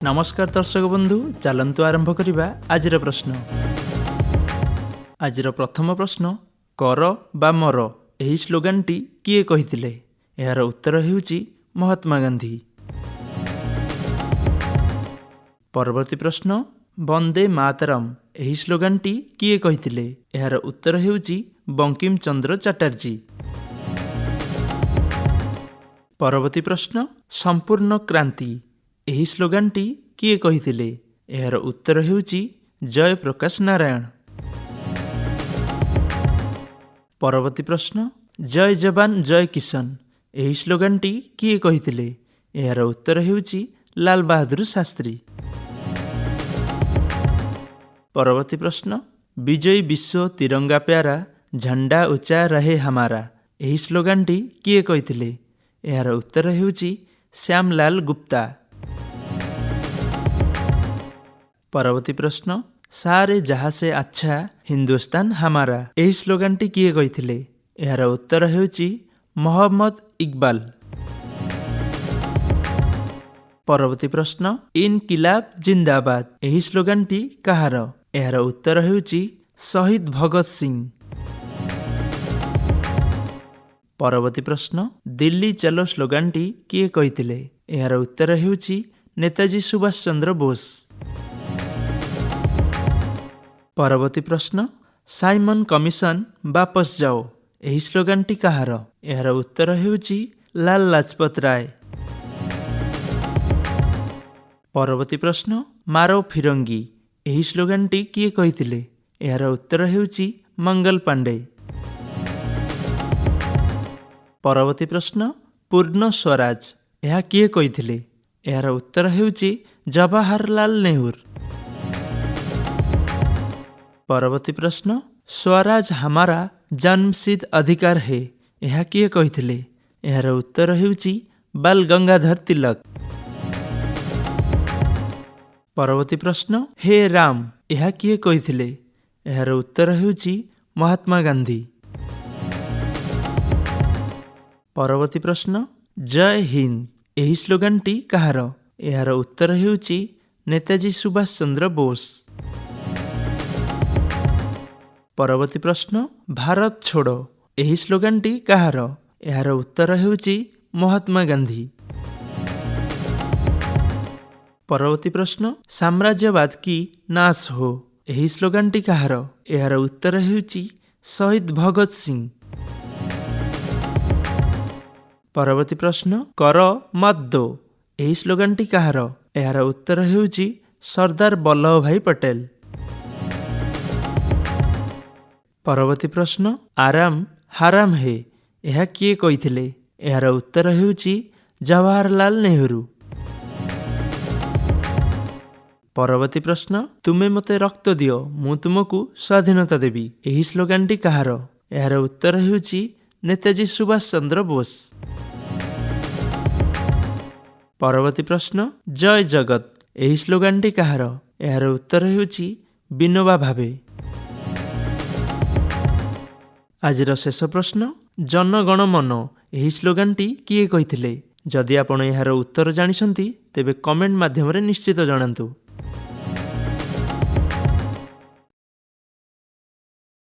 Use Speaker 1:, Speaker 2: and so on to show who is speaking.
Speaker 1: ନମସ୍କାର ଦର୍ଶକ ବନ୍ଧୁ, ଚାଲନ୍ତୁ ଆରମ୍ଭ କରିବା ଆଜିର ପ୍ରଶ୍ନ। ଆଜିର ପ୍ରଥମ ପ୍ରଶ୍ନ, କର ବା ମର, ଏହି ସ୍ଲୋଗାନଟି କିଏ କହିଥିଲେ? ଏହାର ଉତ୍ତର ହେଉଛି ମହାତ୍ମା ଗାନ୍ଧୀ। ପରବର୍ତ୍ତୀ ପ୍ରଶ୍ନ, ବନ୍ଦେ ମାତରମ୍, ଏହି ସ୍ଲୋଗାନଟି କିଏ କହିଥିଲେ? ଏହାର ଉତ୍ତର ହେଉଛି ବଙ୍କିମ ଚନ୍ଦ୍ର ଚାଟାର୍ଜୀ। ପରବର୍ତ୍ତୀ ପ୍ରଶ୍ନ, ସମ୍ପୂର୍ଣ୍ଣ କ୍ରାନ୍ତି, ଏହି ସ୍ଲୋଗାନଟି କିଏ କହିଥିଲେ? ଏହାର ଉତ୍ତର ହେଉଛି ଜୟପ୍ରକାଶ ନାରାୟଣ। ପରବର୍ତ୍ତୀ ପ୍ରଶ୍ନ, ଜୟ ଯବାନ ଜୟ କିଷାନ, ଏହି ସ୍ଲୋଗାନଟି କିଏ କହିଥିଲେ? ଏହାର ଉତ୍ତର ହେଉଛି ଲାଲ ବାହାଦୁର ଶାସ୍ତ୍ରୀ। ପରବର୍ତ୍ତୀ ପ୍ରଶ୍ନ, ବିଜୟୀ ବିଶ୍ୱ ତିରଙ୍ଗା ପ୍ୟାରା, ଝଣ୍ଡା ଉଚା ରହେ ହମାରା, ଏହି ସ୍ଲୋଗାନଟି କିଏ କହିଥିଲେ? ଏହାର ଉତ୍ତର ହେଉଛି ଶ୍ୟାମଲାଲ ଗୁପ୍ତା। ପରବର୍ତ୍ତୀ ପ୍ରଶ୍ନ, ସାରେ ଜହାଁ ସେ ଆଚ୍ଛା ହିନ୍ଦୁସ୍ତାନ ହାମାରା, ଏହି ସ୍ଲୋଗାନଟି କିଏ କହିଥିଲେ? ଏହାର ଉତ୍ତର ହେଉଛି ମହମ୍ମଦ ଇକବାଲ। ପରବର୍ତ୍ତୀ ପ୍ରଶ୍ନ, ଇନକିଲାବ ଜିନ୍ଦାବାଦ, ଏହି ସ୍ଲୋଗାନଟି କାହାର? ଏହାର ଉତ୍ତର ହେଉଛି ଶହୀଦ ଭଗତ ସିଂ। ପରବର୍ତ୍ତୀ ପ୍ରଶ୍ନ, ଦିଲ୍ଲୀ ଚଲୋ ସ୍ଲୋଗାନଟି କିଏ କହିଥିଲେ? ଏହାର ଉତ୍ତର ହେଉଛି ନେତାଜୀ ସୁଭାଷ ଚନ୍ଦ୍ର ବୋଷ। ପରବର୍ତ୍ତୀ ପ୍ରଶ୍ନ, ସାଇମନ କମିଶନ ବାପସ ଯାଓ, ଏହି ସ୍ଲୋଗାନଟି କାହାର? ଏହାର ଉତ୍ତର ହେଉଛି ଲାଲ ଲାଜପତ ରାୟ। ପରବର୍ତ୍ତୀ ପ୍ରଶ୍ନ, ମାରୋ ଫିରଙ୍ଗୀ, ଏହି ସ୍ଲୋଗାନଟି କିଏ କହିଥିଲେ? ଏହାର ଉତ୍ତର ହେଉଛି ମଙ୍ଗଲ ପାଣ୍ଡେ। ପରବର୍ତ୍ତୀ ପ୍ରଶ୍ନ, ପୂର୍ଣ୍ଣ ସ୍ୱରାଜ, ଏହା କିଏ କହିଥିଲେ? ଏହାର ଉତ୍ତର ହେଉଛି ଜବାହରଲାଲ ନେହେରୁ। ପରବର୍ତ୍ତୀ ପ୍ରଶ୍ନ, ସ୍ୱରାଜ ହମାରା ଜନ୍ମସିଦ୍ଧ ଅଧିକାର ହେ, ଏହା କିଏ କହିଥିଲେ? ଏହାର ଉତ୍ତର ହେଉଛି ବାଲ ଗଙ୍ଗାଧର ତିଲକ। ପରବର୍ତ୍ତୀ ପ୍ରଶ୍ନ, ହେ ରାମ, ଏହା କିଏ କହିଥିଲେ? ଏହାର ଉତ୍ତର ହେଉଛି ମହାତ୍ମା ଗାନ୍ଧୀ। ପରବର୍ତ୍ତୀ ପ୍ରଶ୍ନ, ଜୟ ହିନ୍ଦ, ଏହି ସ୍ଲୋଗାନଟି କାହାର? ଏହାର ଉତ୍ତର ହେଉଛି ନେତାଜୀ ସୁଭାଷ ଚନ୍ଦ୍ର ବୋଷ। ପରବର୍ତ୍ତୀ ପ୍ରଶ୍ନ, ଭାରତ ଛୋଡ଼, ଏହି ସ୍ଲୋଗାନଟି କାହାର? ଏହାର ଉତ୍ତର ହେଉଛି ମହାତ୍ମା ଗାନ୍ଧୀ। ପରବର୍ତ୍ତୀ ପ୍ରଶ୍ନ, ସାମ୍ରାଜ୍ୟବାଦ କି ନାଶ ହୋ, ଏହି ସ୍ଲୋଗାନଟି କାହାର? ଏହାର ଉତ୍ତର ହେଉଛି ଶହୀଦ ଭଗତ ସିଂ। ପରବର୍ତ୍ତୀ ପ୍ରଶ୍ନ, କର ମତ ଦୋ, ଏହି ସ୍ଲୋଗାନଟି କାହାର? ଏହାର ଉତ୍ତର ହେଉଛି ସର୍ଦ୍ଦାର ବଲ୍ଲଭ ଭାଇ ପଟେଲ। ପରବର୍ତ୍ତୀ ପ୍ରଶ୍ନ, ଆରାମ ହାରାମ ହେ, ଏହା କିଏ କହିଥିଲେ? ଏହାର ଉତ୍ତର ହେଉଛି ଜବାହରଲାଲ ନେହେରୁ। ପରବର୍ତ୍ତୀ ପ୍ରଶ୍ନ, ତୁମେ ମୋତେ ରକ୍ତ ଦିଅ, ମୁଁ ତୁମକୁ ସ୍ୱାଧୀନତା ଦେବି, ଏହି ସ୍ଲୋଗାନଟି କାହାର? ଏହାର ଉତ୍ତର ହେଉଛି ନେତାଜୀ ସୁଭାଷ ଚନ୍ଦ୍ର ବୋଷ। ପରବର୍ତ୍ତୀ ପ୍ରଶ୍ନ, ଜୟ ଜଗତ, ଏହି ସ୍ଲୋଗାନଟି କାହାର? ଏହାର ଉତ୍ତର ହେଉଛି ବିନୋବା ଭାବେ। ଆଜିର ଶେଷ ପ୍ରଶ୍ନ, ଜନଗଣ ମନ, ଏହି ସ୍ଲୋଗାନଟି କିଏ କହିଥିଲେ? ଯଦି ଆପଣ ଏହାର ଉତ୍ତର ଜାଣିଛନ୍ତି, ତେବେ କମେଣ୍ଟ ମାଧ୍ୟମରେ ନିଶ୍ଚିତ ଜଣାନ୍ତୁ।